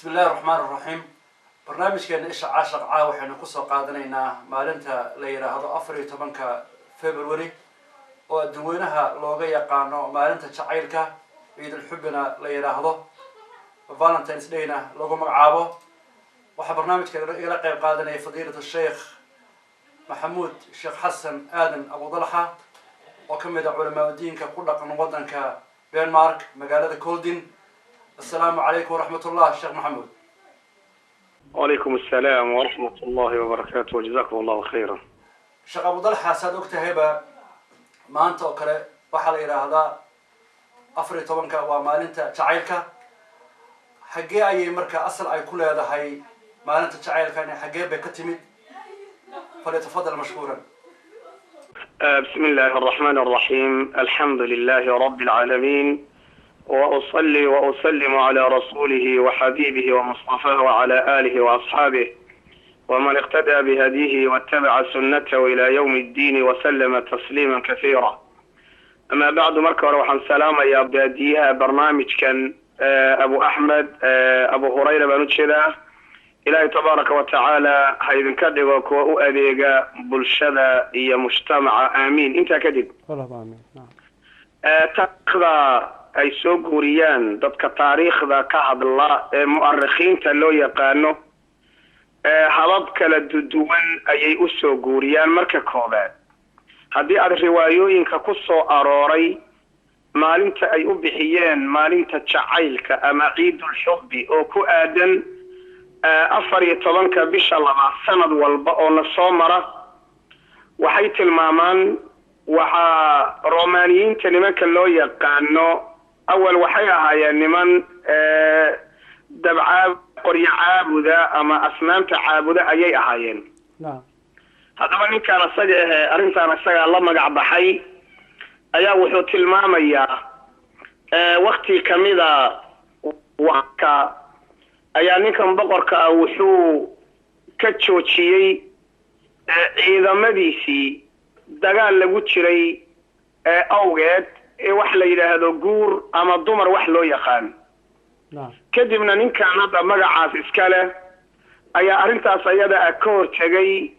Bismi illahi raxmaan raxiim. Barnaamijkeena Isha Caashaq caa waxaynu kusoo qaadanaynaa maalinta la yidhaahdo 14-ka February, oo adduweynaha looga yaqaano maalinta jacaylka, ciidulxubbina la yidhaahdo, Valentines Dayna lagu magacaabo. Waxaa barnaamijka igala qeyb qaadanaya fadiilat Sheikh Maxamuud Sheekh Xasan Aadan Abudalxa, oo ka mid a culamaa udiinka ku dhaqan waddanka Denmark, magaalada Kolding. Assalaamu calaykum waraxmat ullah, Sheekh Maxamuud. وعليكم السلام ورحمة الله وبركاته، وجزاكم الله خيرا. Sheekh Abudalxa, saad og tahayba, maanta oo kale waxaa la yidhaahdaa 14-ka waa maalinta jacaylka. Xaggee ayay marka asal ay ku leedahay maalinta jacaylkan? Xaggee bay ka timid? فليتفضل مشكورا. بسم الله الرحمن الرحيم، الحمد لله رب العالمين، وأصلي وأسلم على رسوله وحبيبه ومصطفاه وعلى آله وأصحابه ومن اقتدى بهديه واتبع سنته إلى يوم الدين وسلم تسليما كثيرا. أما بعد، marka hore waxaan salaamayaa daadiyaha barnaamijkan, Abu Axmed, Abu Hurayra baan ujeedaa. Ilaahay tabaaraka wa tacaala ha idinka dhigo kuwa u adeega bulshada iyo mujtamaca, aamiin. Intaa kadib, taariikhda ay soo guuriyaan dadka taariikhda ka hadla ee mu'arikhiinta loo yaqaano, habab kala duwan ayay usoo guuriyaan. Marka koobaad, haddii aad riwaayooyinka ku soo arooray maalinta ay u bixiyeen maalinta jacaylka ama ciidulxubbi, oo ku aadan 14-ka bisha labaad sanad walba oo na soo mara, waxay tilmaamaan waxaa Romaaniyiinta nimanka loo yaqaano awal waxay ahaayeen niman dabcaa qoryo caabuda ama asnaamta caabuda ayay ahaayeen. Haddaba ninkaan isaga ahee arrintaan isagaa la magac baxay ayaa wuxuu tilmaamayaa wakti kamida waka ayaa ninkan boqorka ah wuxuu ka joojiyey ciidamadiisii dagaal lagu jiray awgeed ee wax la yidhaahdo guur ama dumar wax loo yaqaan. Kadibna ninkan hadda magacaas iska leh ayaa arrintaas ayada ah ka hortegay,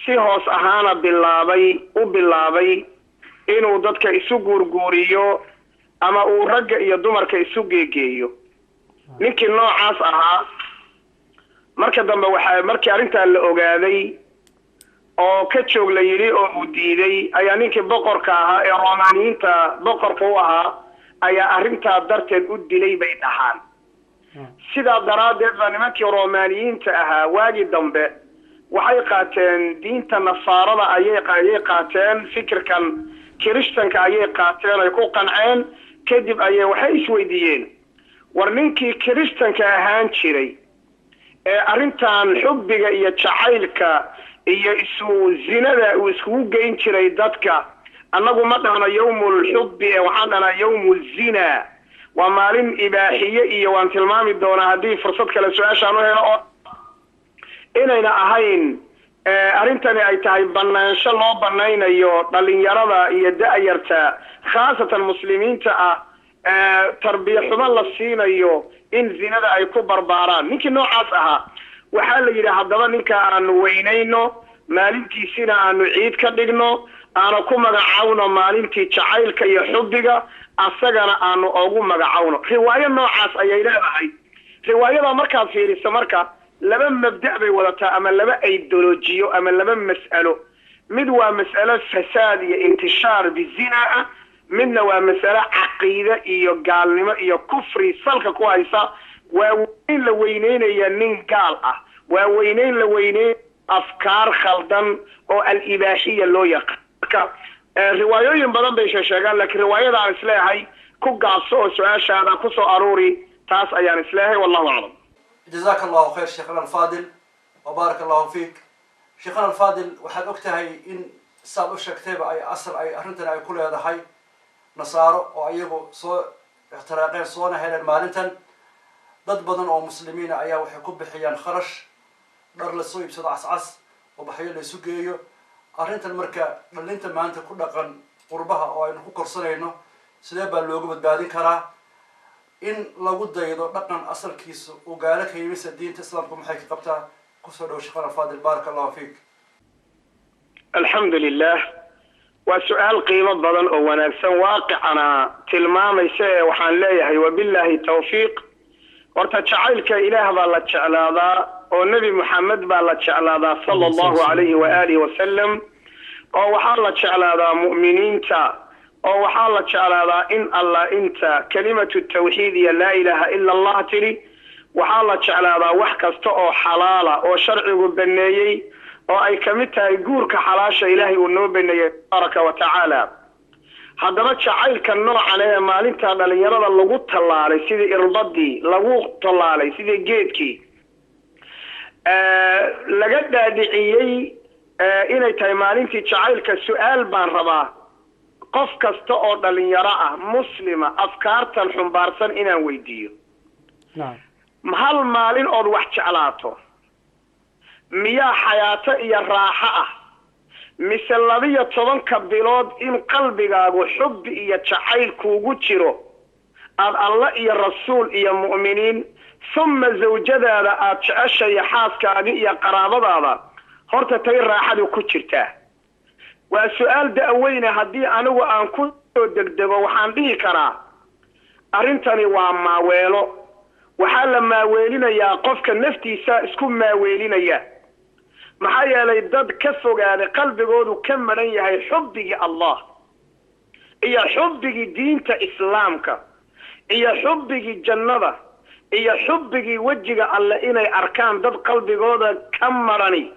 si hoos ahaana bilaabay u bilaabay inuu dadka isu guurguuriyo ama uu ragga iyo dumarka isu geegeeyo. Ninkii noocaas ahaa marka dambe waxaa markii arrintaa la ogaaday oo ka joog la yidhi oo uu diiday, ayaa ninkii boqorka ahaa ee Romaaniyiinta boqorka u ahaa ayaa arrintaa darteed u dilay, bay dhahaan. Sidaa daraaddeed baa nimankii Romaaniyiinta ahaa waagii dambe waxay qaateen diinta nasaarada ayay qaateen, fikirkan kirishtanka ayay qaateen, ay ku qanceen. Kadib ayay waxay isweydiiyeen, war ninkii kirishtanka ahaan jiray ee arrintan xubbiga iyo jacaylka iyo isu zinada uu iskugu geyn jiray dadka, annagu ma dhahno yawmul xubbi ee waxaan dhahnaa yawmu zina, waa maalin ibaaxiye. Iyo waan tilmaami doonaa haddii fursad kale su-aashaan u helo oo inayna ahayn arrintani ay tahay banaansho loo banaynayo dhalinyarada iyo da-yarta, khaasatan muslimiinta ah, tarbiya xumo la siinayo in zinada ay ku barbaaraan. Ninkii noocaas ahaa waxaa la yidhi, haddaba ninka aanu weynayno, maalintiisina aanu ciid ka dhigno, aanu ku magacawno maalintii jacaylka iyo xubbiga, asagana aanu ogu magacawno. Riwaayo noocaas ayay leedahay. Riwaayada markaad fiiriso marka, laba mabda' bay wadataa ama laba ideolojiyo ama laba mas'alo. Mid waa mas'alo fasaad iyo intishaar bizina ah, midna waa mas'alo caqiide iyo gaalnimo iyo kufri salka ku haysa. Waa weyn la weyneynaya nin gaal ah, waa weyneyn la weyneyn afkaar khaldan oo al-ibaaxiya loo yaqaan. Marka riwaayooyin badan bay sheesheegaan, laakiin riwaayada aan isleeyahay ku gaabso oo su-aashaada kusoo aruuri taas ayaan isleeyahay. Wallahu aclam. جزاك الله خير شيخنا الفاضل وبارك الله فيك. شيخنا الفاضل، waxaad og tahay in saad u sheegtayba ay asal ay arrintan ay ku leedahay nasaaro oo iyagu soo ixtiraaqeen soona heleen maalintan. Dad badan oo muslimiina ayaa waxay ku bixiyaan kharash, dhar lasoo iibsado cascas, ubaxyo la isu geeyo. Arrintan marka dhalinta maanta ku dhaqan qurbaha oo aynu ku korsanayno, sidee baa looga badbaadin karaa? In lagu daydo dhaqan asalkiisa uu gaalo ka yimisa, diinta Islaamku maxay ka qabtaa? Kusoo dhow, sheekhana alfaadil, baaraka Allahu fiik. Alxamdu lilah. Waa su-aal qiimo badan oo wanaagsan, waaqicana tilmaamaysa. Ee waxaan leeyahay, wabillahi tawfiiq. Horta jacaylka Ilaah baa la jeclaadaa oo Nebi Moxamed baa la jeclaadaa, sala Allahu calayhi waaalihi wasalam, oo waxaa la jeclaadaa mu'miniinta, oo waxaa la jeclaadaa in Allah inta kelimatu tawxiid iyo laa ilaaha ila Allah tidhi. Waxaa la jeclaadaa wax kasta oo xalaala oo sharcigu baneeyey, oo ay ka mid tahay guurka xalaasha Ilaahay uu noo baneeyey, tabaaraka wa tacaala. Haddaba jacaylka noocan ee maalinta dhalinyarada lagu tallaalay, sidii irbadii lagu tallaalay, sidii geedkii laga dhaadhiciyey inay tahay maalintii jacaylka, su-aal baan rabaa qof kasta oo dhalinyaro ah, muslima, afkaartan xumbaarsan inaan weydiiyo: hal maalin ood wax jeclaato miyaa xayaato iyo raaxo ah, mise 12-ka bilood in qalbigaagu xubbi iyo jacayl kuugu jiro, aada Alla iyo Rasuul iyo mu'miniin summa zawjadaada aada jeceshayo, xaaskaaga iyo qaraabadaada? Horta tay raaxadu ku jirtaa waa su-aal da-weyne. Haddii anigu aan ku soo degdego, waxaan dhihi karaa arrintani waa maaweelo. Waxaa la maaweelinayaa qofka naftiisa isku maaweelinaya. Maxaa yeelay, dad ka fogaaday, qalbigoodu ka maran yahay xubbigii Allah iyo xubbigii diinta Islaamka iyo xubbigii jannada iyo xubbigii wejiga Alle inay arkaan, dad qalbigooda ka marani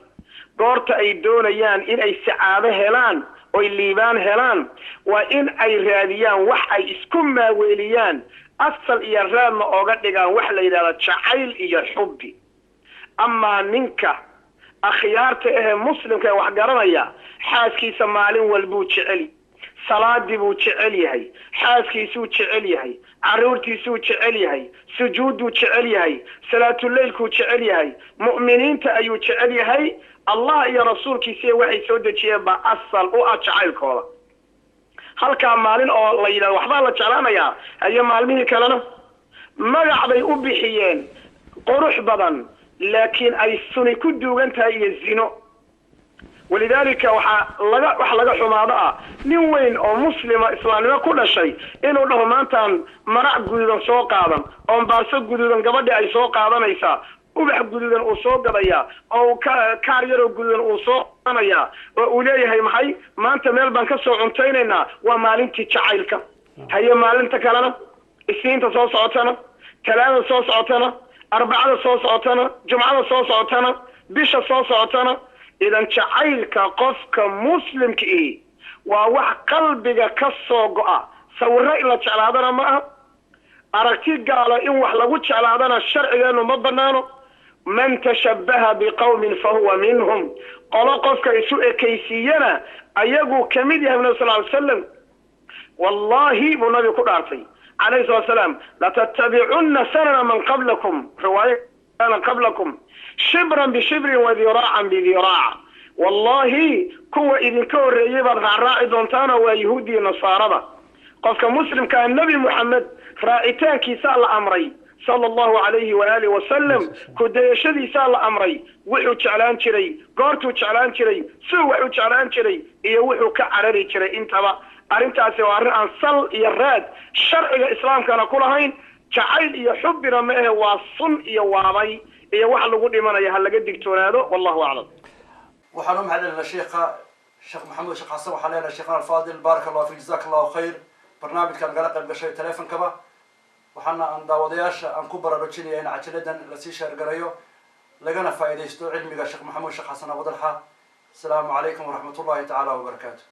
goorta ay doonayaan inay sacaado helaan oy liibaan helaan, waa in ay raadiyaan wax ay isku maaweeliyaan, asal iyo raadna ooga dhigaan wax la yidhahda jacayl iyo xubbi. Amaa ninka akhyaarta ahee muslimka ee wax garanaya, xaaskiisa maalin walbuu jecel, salaadii buu jecel yahay, xaaskiisuu jecel yahay, carruurtiisuu jecel yahay, sujuudduu jecel yahay, salaatuleylkuu jecel yahay, mu'miniinta ayuu jecel yahay. Allah iyo Rasuulkiisiiya waxay soo dejiyeen baa asal u ah jacaylkooda. Halkaa maalin oo la yidhahdo waxbaa la jeclaanayaa, haye, maalmihii kalena magac bay u bixiyeen qurux badan, laakiin ay suni ku duugan tahay iyo zino. Walidaalika waxaa laga wax laga xumaado ah nin weyn oo muslima, islaamnimo ku dhashay, inuu dhaho maantaan marac guduudan soo qaadan, oon baarso guduudan gabadhii ay soo qaadanaysaa, ubax guduudan uu soo gadayaa, oo kaar yaroo guduudan uu soo qaadanayaa, oo uu leeyahay maxay, maanta meel baan ka soo cuntaynaynaa, waa maalintii jacaylka. Haye, maalinta kalena, Isniinta soo socotana, Talaada soo socotana, Arbacada soo socotana, Jumcada soo socotana, bisha soo socotana? Idan jacaylka qofka muslimka ihi waa wax qalbiga ka soo go'a. Sawirro in la jeclaadana ma aha, aragti gaalo in wax lagu jeclaadana sharcigeenu ma banaano. Man tashabbaha biqawmin fahuwa minhum. Qolo qofka isu ekaysiiyana ayaguu kamid yahay. Nabi sal ly slam, wallahi buu nabigu ku dhaartay, calayhi salatu salaam, latattabicunna sanana man qablakum, riwaayo qablakum, shibran bishibrin wa diraacan bidiraac. Wallahi, kuwa idinka horreeyey baad raacraaci doontaanoo waa Yahuudiya, Nasaarada. Qofka muslimkaa Nebi Moxamed raacitaankiisaa la amray, sala Allahu calayhi waaalih wasalam, ku-dayashadiisaa la amray, wuxuu jeclaan jiray, goortuu jeclaan jiray, suu waxuu jeclaan jiray iyo wuxuu ka carari jiray intaba. Arrintaasi waa arrin aan sal iyo raad sharciga Islaamkana ku lahayn. Jacayl iyo xubbina ma ahe, waa sun iyo waabay iyo wax lagu dhimanaya. Ha laga digtoonaado. Wallahu aclam. Waxaan u mahad celinaa sheikha, Sheekh Maxamuud Sheekh Xasan. Waxaan leenahay, sheekhana alfaadil, baaraka Allahu fik, jazaka Allahu khayr, barnaamijka nagala qayb gashay teleefonkaba. Waxaana aan daawadayaasha aan ku baraarujinaya in cajaladan lasii share-garayo, lagana faa'iidaysto cilmiga Sheekh Maxamuud Sheekh Xasan Abudalxa. Asalaamu calaykum waraxmat ullahi tacaala wabarakaatu.